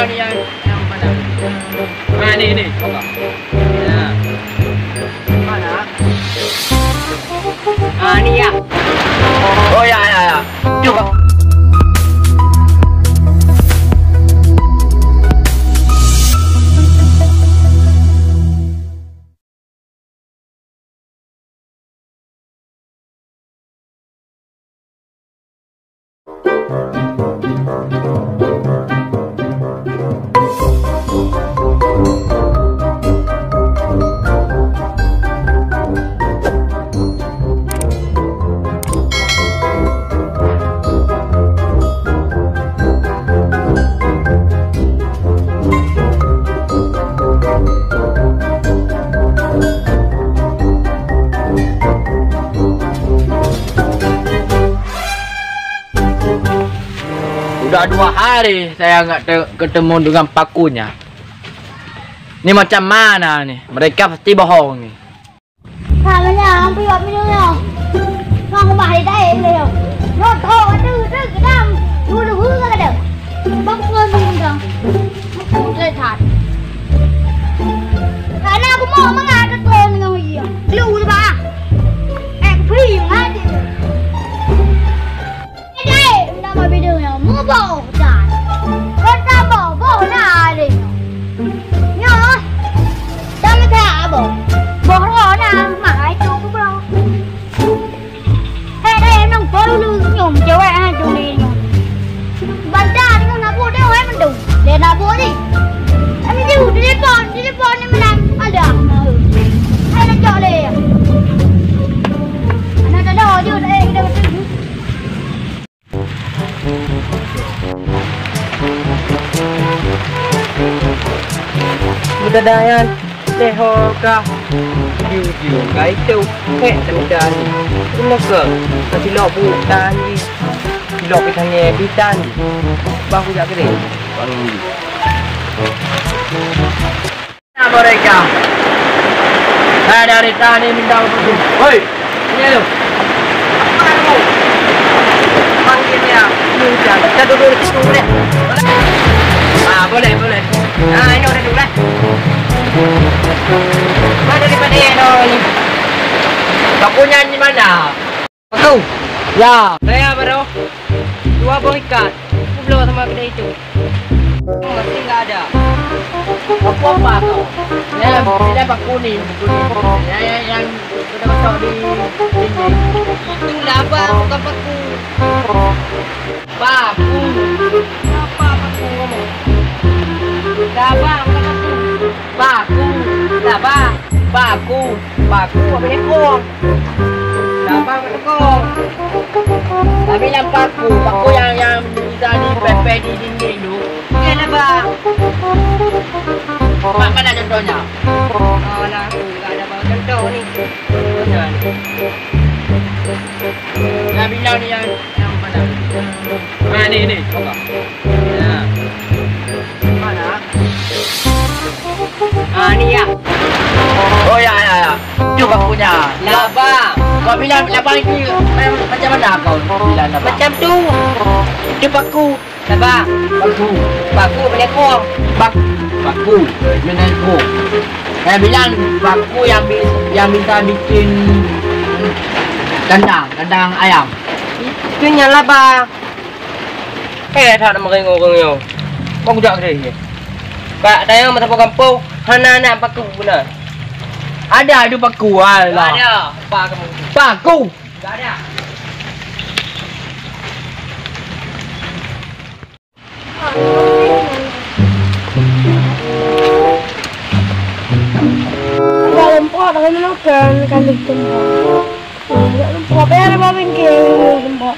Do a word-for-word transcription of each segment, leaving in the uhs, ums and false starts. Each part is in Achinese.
Ni yang, yang mana? Ah, ni, ni. Ya. Mana? Ah, ni ya. Oh, ya, ya, ya. Cuba. Udah dua hari saya nggak te-, ketemu dengan pakunya. Ni macam mana ni? Mereka pasti bohong ni. Ka meunan, piyôh minyeuk nyoe. Ngon ubah di taék lé nyoe. Nyoe tho ateueh, ateueh geudam. Dulu-dulu ka gadôh. Bak phôn minyeuk nyoe. Meukutré that. Ka na bumoe mangat ka phôn ngon ie. Lu bah. Eh, kupri ngat. Ede, nama bideu nyoe muboh dan. Kota boh, boh na ade nyoe. Nyoe, sama tak boh. Boh ro na, mahai tu boh. Hei, dai nang baru lu nyum cewek ha juli nyum. Banta dengan abu dia, hai mendung. Dia nak abu ni. Kami jauh di depan, di depan ni menang. Ada. Hai nak cok le. Anak dah dah je, eh, kita betul. Mudah-mudahan lé ho ka jiu-jiu ka itu. Hek teumidan. Cuma ke ka silok bu tan ji. Silok pi tangé bi tan ji. Bah kujak keudeh. Bang Indi. Nah, mereka. Nah, dari tadi minta waktu. Hoi. Ini lu. Apa kamu? Panggil dia. Ini hujan. Kita duduk di situ boleh? Boleh? Ah, boleh, boleh. Ah, ini udah dulu lah. Mana daripada yang ini? Bakunya di mana? Aku. Ya. Saya baru dua boh ikat. Aku belum sama kedai itu. Masih nggak ada. Aku apa kau? Ya, bila aku ni, aku ni. Ya, ya, yang betul-betul di sini. Itu laba, bukan paku. Paku. Apa paku ngomong? Laba, bukan paku. Paku, laba, paku, paku, apa ni, kong? Laba, bukan kong. Tapi yang paku, paku yang, yang bisa dipepet di dinding tu. Iya, laba. Mak, mana contohnya? Oh, nah, aku juga ada bawa contoh ni. Contohnya ni. Yang bilang ni yang, yang mana? Ah, ni, ni. Ya. Mana? Ah, ni ya. Oh, ya, ya, ya. Itu bakunya. Laba. Kau bilang laba itu macam mana kau bilang laba? Macam tu. Itu paku. Laba. Paku. Paku apa dia kong? Bak-, paku. Mana kong? Saya bilang paku yang bi-, yang bisa bikin kandang, kandang ayam. Itu yang laba. Eh, that na meuring ureueng nyoe. Bang jak keudeh nyoe. Bak dayang meusaboh gampông, hana na paku na. Ada, ada paku, alah. Ada, apa kamu? Paku. Enggak ada. Enggak lempok, tapi makan, kan lempok. Enggak lempok, biar babeng ke lempok.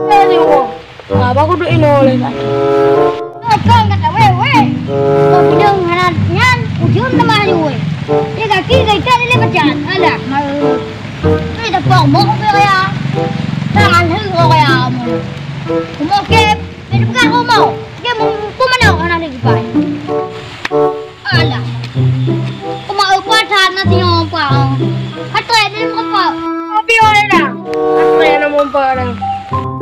Jadi, wah. Ah, baru duek inoe lé nyan. Nyoe kong gata wéh-wéh. Kong budeung hana nyan, ujeuen teuma laju wéh. Di gaki gata lé pajan. Alah, meuh. Ni teupeue mok pih raya. Tangan heu raya meuh. Kumoh kép, ni teupeugah kumoh. Kép mumpung manok hana lé jibai. Alah. Uma upat that na singoh upat. Katrek dia mumpah. Kopi oleh dah. Katrek na mumpah dah.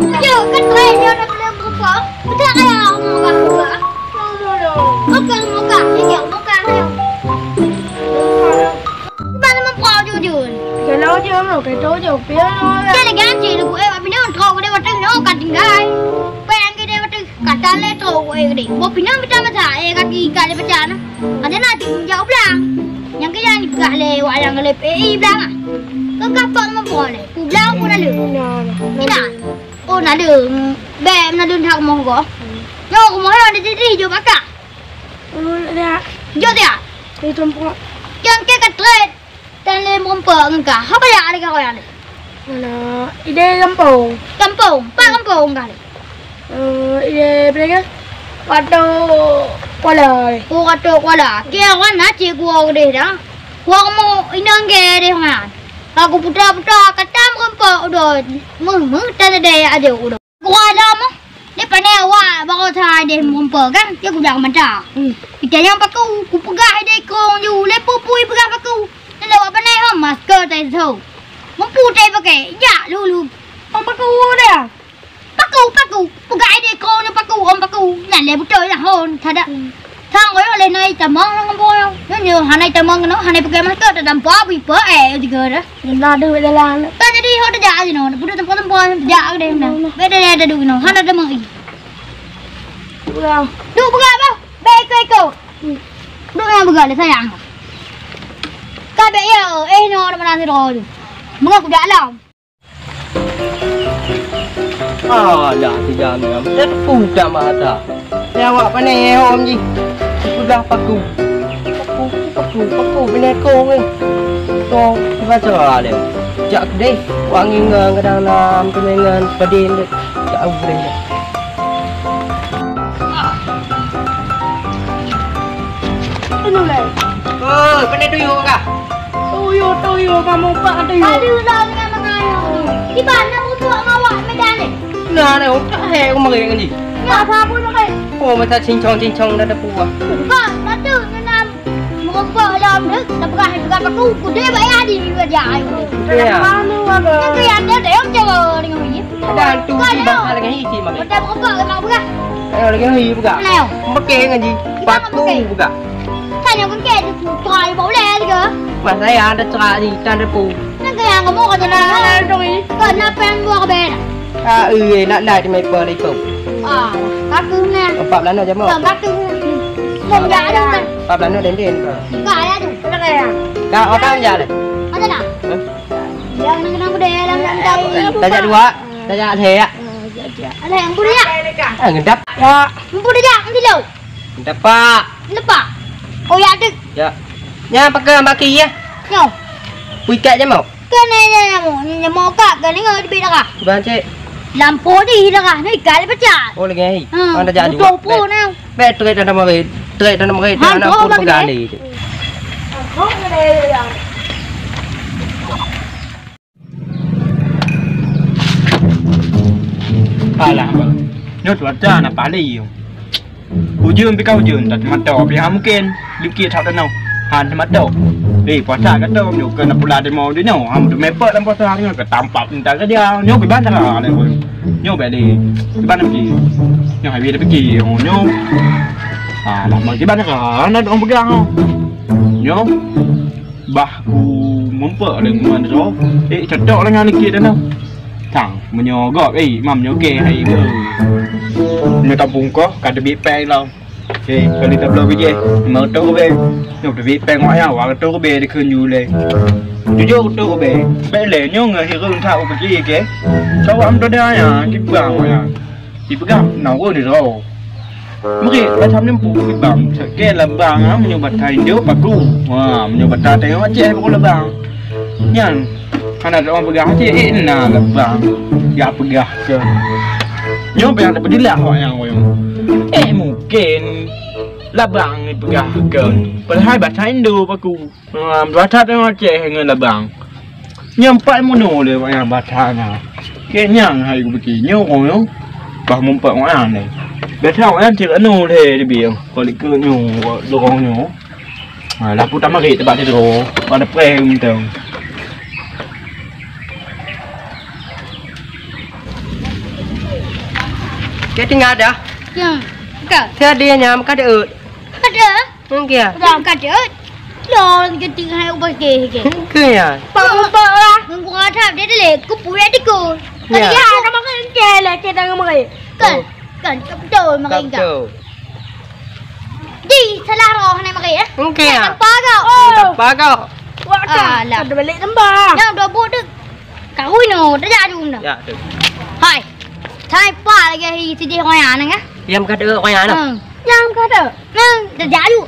Ayo, katrek dia na boleh mumpah. Betul kaya orang mumpah. Lé trok, eh, deh. Boh pinang pita masa, eh, kaki ikat lé pecah na. Ada na cit jak u blang. Nyang keu nyan peugah lé wayang lé P I blang ah. Keu kapok meupo lé. Ku blang pun ada. Nah, nah. Tidak. Oh, na ada. Bèk na ada hak moh go. Nyoe rumoh nyoe ada jadi jok bakak. Oh, ya. Jok dia. Itu tempat. Yang ke katret. Dan lé meurumpok ngon kah. Haba jak lé kah nyan? Mana? Idéh gampông. Gampông? Pat gampông kah lé? Eh, idéh apa lagi? Kato Kuala. Oh, Kato Kuala. Keu wan na cit gua keudeh dah. Wang mo inong ke deh nyan. Aku putra-putra kata meurumpok udah. Meuh, meuh, tanda deh aja udah. Kuala mah, dia pandai awak bak kota deh meurumpok kan? Dia kuda mata. Hmm. Kita nyang paku, kupeugah idéh kong ju, lé pupui peugah paku. Nyan awak pandai ho masker tai so. Mampu tai pakai, jak lulu. Om paku dia. Paku, paku. Peugah idéh kong ju paku, om paku. Nyan lé beutôi lah hon, tada. Hmm. Thang oyong lé nai tamong ngon boh. Nyoe nyoe hana tamong keunoe, hana pakai masker, tadampa bui pe, eh, tiga dah. Nyoe dah deuh dalam. Kan jadi ho tajak aja noh, budak tempat-tempat tajak ke deh nah. Beda ya ada duit noh, hana ada mai. Duh beugah bah, bèk iko-iko. Duh yang beugah lé sayang. Ka bèk ya, eh noh ada mana sira tu. Beugah kuda alam. Alah, si Jamil, teupeue tak mata. Ya, awak pané hom jih. Sudah paku. Paku, paku, paku, binekong ni. Kong, tiba cara dia. Jak kedai, wangi ngan kadang nam kemengan padin dek. Jak au kedai. Anu lai. Oh, pané tuyuh kah? Tuyuh, tuyuh, kamoe bak tuyuh. Padu lah dengan mengayuh. Di mana untuk ngawak medan ni? Nah, nah, utak hai aku makai ngaji. Ya, apa pun makai. Oh, masa cincong-cincong dah ada buah. Kau, satu, enam. Merumpok dalam tu, dah pegang, pegang paku, kuda bayar di dua jam. Ya. Mana ada? Yang tu yang dia, dia yang jaga dengan ni. Dan tu di bakal dengan isi makai. Macam merumpok memang pegang. Ayo, lagi lagi pegang. Ayo. Pakai ngaji. Paku pegang. Kan yang pakai tu, tuai bak ulèe lagi. Mas saya ada cerak ni, tak ada pun. Nak ke yang kamu kata nak, nak dong ni. Kau nak pen dua ke ben? Ah, eh, nak nak di mepa ni tu. Ah, bagus ni. Empat belas jam. Kau bagus ni. Kau dah ada kan? Empat belas den den. Kau ada tu. Kau ada ya? Kau orang je lah. Ada nak? Hah? Yang nak kenapa deh, yang nak minta. Tajak dua, tajak saya. Ada yang boleh ya? Ah, ngedap. Ya. Boleh ya, nanti lo. Dapat. Lepak. Oh, ya, dek. Ya. Nya pakai baki ya. Nyo. Kui kat je mau. Kan ni, ni, ni, mau. Ni mau kat, kan ni, nggak ada beda kah? Bang cek. Lampu ni, dah kah? Ni kali pecah. Oh, lagi. Ha, ha, dah jadi. Betul pun, nah. Baik, trek dah nama baik. Trek dah nama baik. Ha, dah nama pun pegali. Alah, bang. Nyoe cuaca na paléng. Ujeuen pih ka ujeuen, tapi mata pih ha mungken. Dikit that tanoh. Ha, mata. Eh, puasa kata nyoe keu na pula demo di nyoe. Ha, meuteumé peuet lam puasa nyoe keu tampak minta kerja. Nyoe kiban cara lé. Nyoe bèk lé. Kiban pih. Nyoe habis dah pikir nyoe. Ha, lama kiban cara na dong pegang. Nyoe. Bah ku mumpok lé ngon droe. Eh, cocok lé ngon likit dah noh. Tang, meunyoe gob, eh, mam nyoe kèe hai. Nyoe tabungkoh, ka teubiet péng lom. Eh, kali tabloe bijéh, lima reutôh ribèe. Nyoe teubiet péng wak nyan, dua reutôh ribèe dikheun ju lé. Tujoh reutôh ribèe. Bèk lé, nyoe ngon hireuen that u peuki kèe. Cawak meudoda nyan, kiban wak nyan. Ipeugah na ureueng sidroe. Meurit, bak tham nyang pue bang, sakét labang, ha, meunyoe bak that Indo paku. Ha, meunyoe bak that tengok Aceh paku labang. Nyan, hana droe peugah Aceh, eh, na labang. Ya peugah keu. Nyoe pih hana peudeulah awak nyang ureueng. Eh, mungken labang ipeugah keu. Padahai bak that Indo paku. Ah, bak that tengok Aceh ngon labang. Nyang pat mono lé wayang bak that nyan. Kèe nyang hai kupike nyoe ureueng nyoe. Bah mumpok wayang lé. Bak that wayang cit anu lé dibi. Kok likot nyoe, kok lorong nyoe. Ha, lapu tamarit bak sidroe. Pada preh mantong. Kèe tinggai dah. Ya. Ka. Ka dia nyam ka deuet. Ka deuet. Mungkin ya. Udah ka deuet. Lon geuting hai ubah ke ke. Mungkin ya. Pak ubah lah. Mungkin ada dia deh. Ku puya diku. Ya. Ya, nama kan ke lah ke dah ngemai. Kan. Oh. Kan, betul mari enggak. Betul. Di salah roh ni mari eh. Okey. Tanpa kau. Oh, tanpa kau. Wah, kan. Alah. Ada balik tembak. Yang dua buat tu. Kau ino, dah jadi dah. Ya, tu. Hai. Hai pa lagi hari sedih roya nang eh. Yang kata roya nang. Hmm. Yang kata. Nang dah jadi.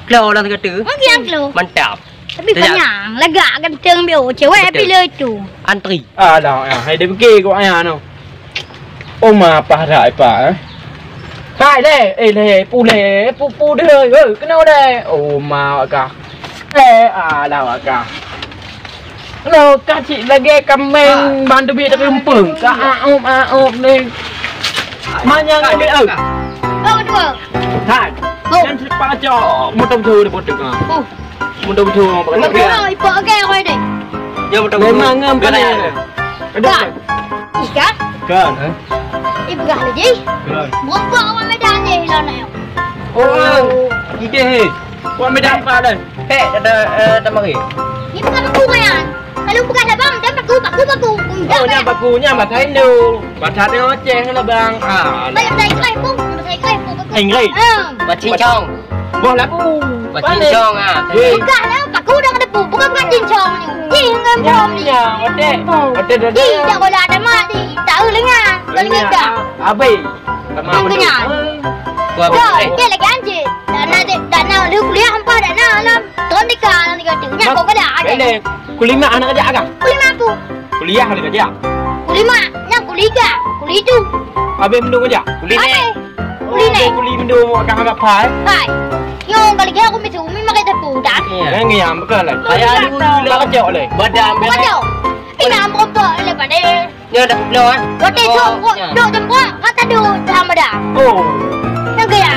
Klo orang kata. Mungkin yang klo. Mantap. Tapi panyang, lagak ganteng biôh, cewek pilih itu. Antri. Alah, ya, hai dia fikir kau ayah tu. Oh, ma apa dah apa eh? Hai deh, eh deh, pu deh, pu pu deh, eh, kena deh. Oh, ma ka. Eh, alah ka. Lo ka cik lagi kameng bantu bi terempeng. Ka aup aup ni. Manyang ni eh. Oh, dua. Hai. Oh. Yang cepat cok, motor jauh dia potong. Oh. Mudah-mudahan orang pakai. Mudah, ipok ke orang ni? Ya, mudah-mudahan. Memang ngam kan ya? Kan. Ih, kan? Kan. Ih, peugah lagi. Kan. Bukan orang Medan je lah nak. Oh, ide he. Orang Medan apa dah? Hek, ada, eh, tamari. Ni bukan aku kan? Kalau bukan abang, dah paku, paku, paku. Oh, dah paku, nya bahasa Indo. Bahasa Aceh lah, bang. Ah, bahasa Inggris pun, bahasa Inggris pun. Inggris. Ah. Bacin cong. Boh labu. Bacin cong ah. Bukan lah, paku dah ada pu. Bukan, bukan cincong ni. Cincong ni. Ya, oke. Oke, dah. Di, dah bola ada mak di. Tahu lengan. Kalau kita. Habis. Sama. Kenyang. Kuah. Dah, dia lagi anjing. Dah nak, dah nak lu kuliah hampa dah nak alam. Tahun tiga, tahun tiga tu. Nyak kau kada ada. Kulimah anak kerja agak. Kulimah aku. Kuliah ada kerja. Kulimah, nyak kuliga, kulitu. Habis mendung kerja. Kuliah. Habis. Kuliah. Habis kuliah mendung akan agak pai. Hai. Yo, balik aku mesti umi makai tepu dah. Yang yang betul lah. Saya dulu lah kacau leh. Badan. Kacau. Ina mau buat le pada. Nyoe dah bloe, eh. Kau teh cok, kok dok jempol, kata dok sama dah. Oh. Yang gaya.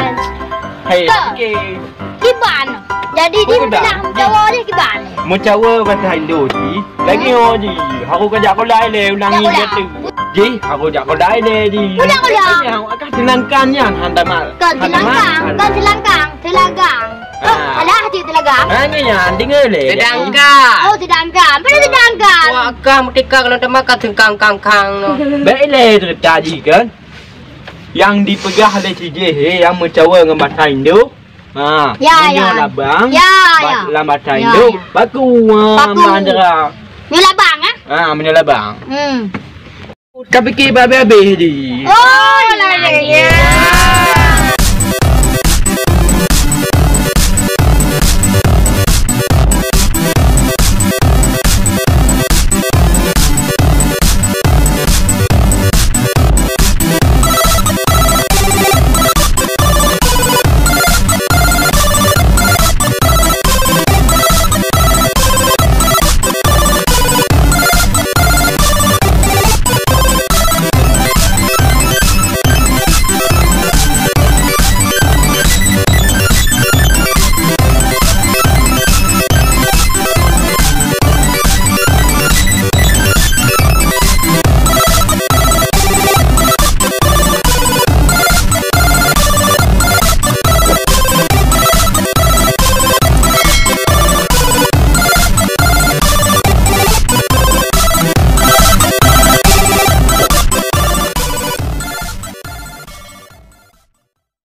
Hai, okey. Kiban. Jadi di dalam Jawa ni kiban. Mencawa bahasa Indo ji. Lagi ho ji. Aku kajak kolai le ulangi dia tu. Ji, aku jak kolai le ji. Ulang, ulang. Yang akan selangkan yang handamal. Kan selangkang, kan selangkang, selangkang. Ah. Alah, cik telaga. Ha, ni ya, dengar le. Sedangkan. Oh, sedangkan. Apa sedangkan? Wah, kah merdeka kalau tak makan sengkang kang kang no. Baiklah cerita ji kan. Yang dipeugah oleh C J he yang mencawa dengan bahasa Indo. Ha, ya, ya. Labang. Ya, ya. Dalam bahasa Indo, paku. Ha, paku. Mandra. Ni labang ah? Ha, menyelabang. Hmm. Ka pikir bah habéh-habéh di. Oh, lagèe nyan.